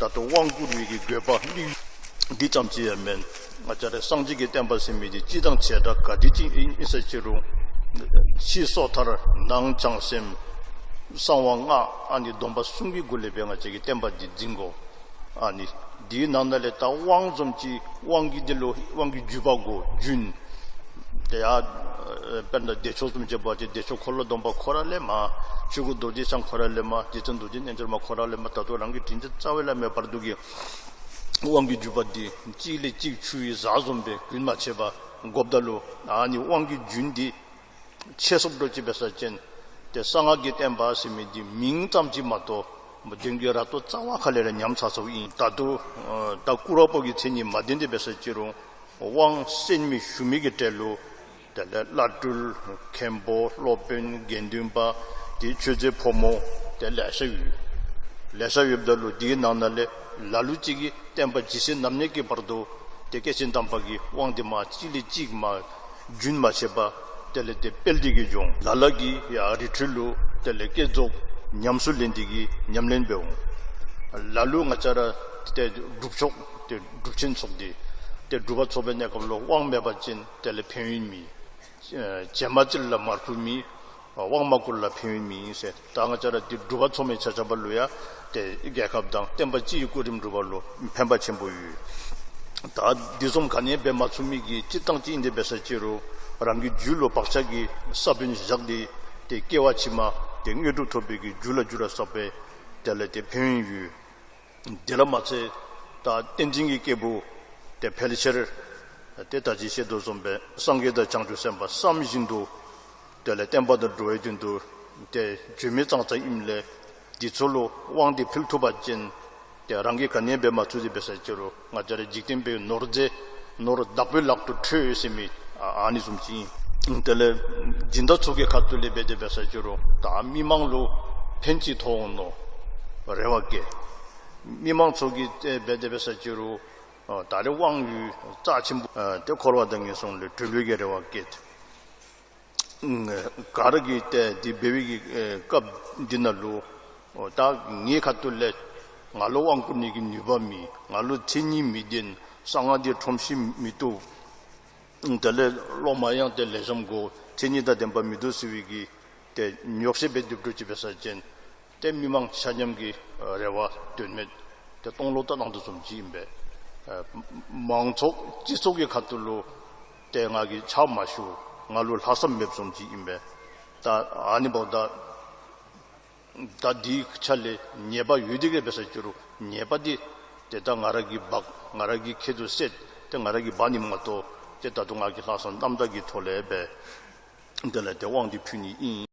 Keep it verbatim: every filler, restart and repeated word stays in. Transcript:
ད་ལྟོ་དབང་བསྐུར་བའི་གི་དགོས་པ་དམིགས་ཡུལ་འདི་ཙམ་ཅིག་ཡང་མེན། ང་བཅས་ར་སངས་རྒྱས་ཀྱི་བསྟན་པ་ཟེར་མི་འདི་སྤྱི་དང་བྱེ་བྲག་ག་དེ་ཅིག་ཨིན་ཟེར་ཅི་རུང་ཕྱི་སོ་ཐར་ནང་བྱང་སེམས་གསང་བ་སྔགས་ཨ་ནི་སྡོམ་པ་གསུམ་གྱི་སྒོ་ལས་སྦེ་ང་བཅས་ཀྱི་བསྟན་པ་འདི་འཛིན་དགོ། ཨ་ནི་འདིའི་ནང་ན་ལས་ད་དབང་བཟུམ་ཅིག་དབང་གི་འདི་ལུ་དབང་གི་བརྒྱུད་པ་དགོ། རྒྱུན། དེ་ཡང་དཔེར་ན་བདེ་མཆོག་བཟུམ་ཅིག་འབད་བ་ཅིན་བདེ་མཆོག་འཁོར་ལོ་སྡོམ་པ་ཁོ་ར་ལས་མར་ཆོས་སྐུ་རྡོ་རྗེ་འཆང་ཁོ་ར་ལས་མར་རྗེ་བཙུན་རྡོ་རྗེ་རྣལ་འབྱོར་མ་ཁོ་ར་ལས་མར་ད་ལྟོ་རང་གི་དྲིན་ཅན་རྩ་བའི་བླ་མའི་བར་དུ་གི་དབང་གི་བརྒྱུད་པ་འདི་གཅིག་ལས་གཅིག་ཆུ་ཡི་གཟར་བཟུམ་སྦེ་རྒྱུན་མ་ཆད་པར་དགོཔ་ད་ལུ་ཨ་ནི་དབང་གི་རྒྱུན་འདི་ཆད་སོངམ་འདྲཝ་ཅིག་འབད་བ་ཅིན་ཏེ་གསང་སྔགས་ཀྱི་བསྟན་པ་ཟེར་མི་འདི་མིང་ཙམ་ཅིག་མ་གཏོགས་དོན་གྱི་ར་ཏོ་རྩ་བ་ཁ་ལས་ར་ཉམས་ཚར་ཚརཝ་ཨིན། ད་ལྟོ་ད་བསྐུར་བ་པོ་གི་མཚན་ཉིད་མ་ལྡན་ཏེ་འབད་བ་ཅིན་རུང་དབང་གསན་མི་ཞུ་མི་གི་གྲས་ལུ་དེ་ལས་བླ་སྤྲུལ་མཁན་པོ་སློབ་དཔོན་དགེ་འདུན་པ་དེ་ཆོས་མཛད་ཕོ་མོ་དེ་ལེ་ཤ་ཡོད། ལེ་ཤ་ཡོདཔ་ད་ལུ་དེའི་ནང་ན་ལས་ལ་ལུ་ཅིག་གིས་བསྟན་པ་ཇི་སྲིད་ནམ་གནས་ཀྱི་བར་དུ་ཏེ་སྐྱེས་ཆེན་དམ་པ་གི་དབང་འདི་མར་གཅིག་ལས་གཅིག་མར་རྒྱུན་མ་ཆད་པར་དེ་ལས་ཏེ་སྤེལ་ཏེ་གི་འགྱོ་འོང་། ལ་ལ་གིས་ཡར་རི་ཁྲོད་ལུ་དེ་ལས་བསྐྱེད་རྫོགས་ཉམས་སུ་ལེན་ཏེ་གི་ཉམས་ལེན་འབད་འོང་། ལ་ལུ་ང་བཅས་ར་ཏེ་སྒྲུབ་མཆོག་ཏེ་སྒྲུབ་ཆེན་ཚོགས་ཏེ་ཏེ་སྒྲུབ་པ་ཚོགས་པའི་གནས་སྐབས་ལུ་དབང་མེད་པ་ཅིན་དེ་ལས་ཕན་ཡོན་མེད། ཨེ་བྱེ་མ་བཙིར་ལ་མར་ཁུ་མེད། དབང་མ་བསྐུར་ལ་ཕན་ཡོན་མེད་ཟེར། ད་ང་བཅས་ར་འདི་སྒྲུབ་པ་ཚོགས་མི་ཆ་ཁྱབ་ལུ་ཡང་ཏེ་རྒྱལ་ཁབ་དང་བསྟན་པ་སྤྱི་ཡི་སྐུ་རིམ་སྒྲུབ་པ་ལུ་ཕན་པ་ཆེན་པོ་ཡོད། ད་འདི་བཟུམ་ག་ནི་འབད་མ་ཚུགས་མི་གི་སྤྱིར་བཏང་ཅིག་ཨིན་ཏེ་འབད་བ་ཅིན་རུང་རང་གི་རྒྱུད་ལུ་བག་ཆགས་ཀྱི་ས་བོན་བཞག་སྟེ་ཏེ་སྐྱེ་བ་ཕྱི་མ་ཏེ་དངོས་གྲུབ་ཐོབ་པའི་གི་རྒྱུ་ལ་འགྱུར་བ་བསགས་པའི་དེ་ལས་ཏེ་ཕན་ཡོན་ཡོད། དེ་ལས་མ་ཚད་ད་བསྟན་འཛིན་གྱི་སྐྱེས་བུ་ཏེ་ཕལ་ཆེར་ཏེ་ད་ཅི་བཤད་དོ་བཟུམ་སྦེ་སངས་རྒྱས་དང་བྱང་ཆུབ་སེམས་དཔའ་བསམ་བཞིན་དུ་དེ་ལས་བསྟན་པ་དང་འགྲོ་བའི་དོན་དུ་ཏེ་བྱོན་མི་ཙང་ཙ་ཨིནམ་ལས་འདི་ཚུ་ལུ་དབང་འདི་ཕུལ་ཐུབ་པ་ཅིན་ཏེ་རང་གིས་ག་ནི་འབད་མ་ཚུགས་ཏེ་འབད་བ་ཅིན་རུང་ང་བཅས་ར་འཇིག་རྟེན་པའི་ནོར་རྫས་ནོར་བདག་པོའི་ལག་ཏུ་འཕྲོད་ཟེར་མི་ཨ་ཨ་ནི་བཟུམ་ཅིག་ཨིན། དེ་ལས་སྦྱིན་བདག་ཚུ་གི་ཁ་ཐུག་ལས་འབད་དེ་འབད་བ་ཅིན་རུང་ད་མི་མང་ལུ་ཕན་ཅིག་ཐོགས་འོང་མནོ་རེ་བ་བསྐྱེད། མི་མང་ཚུ་གིས་ཏེ་འབད་དེ་འབད་བ་ཅིན་རུང་ཨ་ད་རེས་དབང་ཡོད་རྩ་ཆེན་པོ་ཨ་ཏེ་འཁོར་བ་དང་ངན་སོང་ལས་གྲོལ་བའི་གི་རེ་བ་བསྐྱེད། ག་ར་གིས་ཏེ་འདི་འབད་བའི་གི་ཨེ་སྐབས་འདི་ནང་ལུ་ཨོ་ད་ངེའི་ཁ་ཐུག་ལས་ང་ལུ་དབང་བསྐུར་ནི་གི་ནུས་པ་མེད། ང་ལུ་མཚན་ཉིད་མི་ལྡན། གསང་སྔགས་འདི་ཁྲོམ་གཞི་མི་བཏུབ། དེ་ལས་སློབ་མ་ཡང་ཏེ་ལེགས་ཤོམ་དགོ། མཚན་ཉིད་དང་ལྡན་པ་མི་འདུག་ཟེར་བའི་གི་ཏེ་ཉོགས་བཤད་འབད་སྡོདཔ་འདྲཝ་ཅིག་འབད་བ་ཅིན་ཏེ་མི་མང་ཆ་མཉམ་གྱི་རེ་བ་དོན་མེད་ཏེ་སྟོང་ལོག་ཏ་གནང་དོ་བཟུམ་ཅིག་ཨིན་པས། ཨ་མང་ཚོགས་སྤྱི་ཚོགས་ཀྱི་ཁ་ཐུག་ལུ་ཏེ་ང་གིས་ཕྱག་མ་ཞུ་ང་ལུ་ལྷག་བསམ་མེདཔ་བཟུམ་ཅིག་ཨིན་པས། ད་ཨ་ནི་འབདཝ་ད་ད་འདིའི་ཆ་ལས་ཉེས་པ་ཡོད་དེ་གི་འབད་བ་ཅིན་རུང་ཉེས་པ་འདི་ཏེ་ད་ང་ར་གིས་འབག་ང་ར་གིས་ཁྱད་དུ་བསད་དེ་ང་ར་གིས་འབག་ནི་མ་གཏོགས་ཏེ་ད་ལྟོ་ང་གིས་ལྷག་བསམ་རྣམ་དག་གི་ཐོག་ལས་འབད་དེ་ལས་ཏེ་དབང་འདི་ཕུལ་ནི་ཨིན།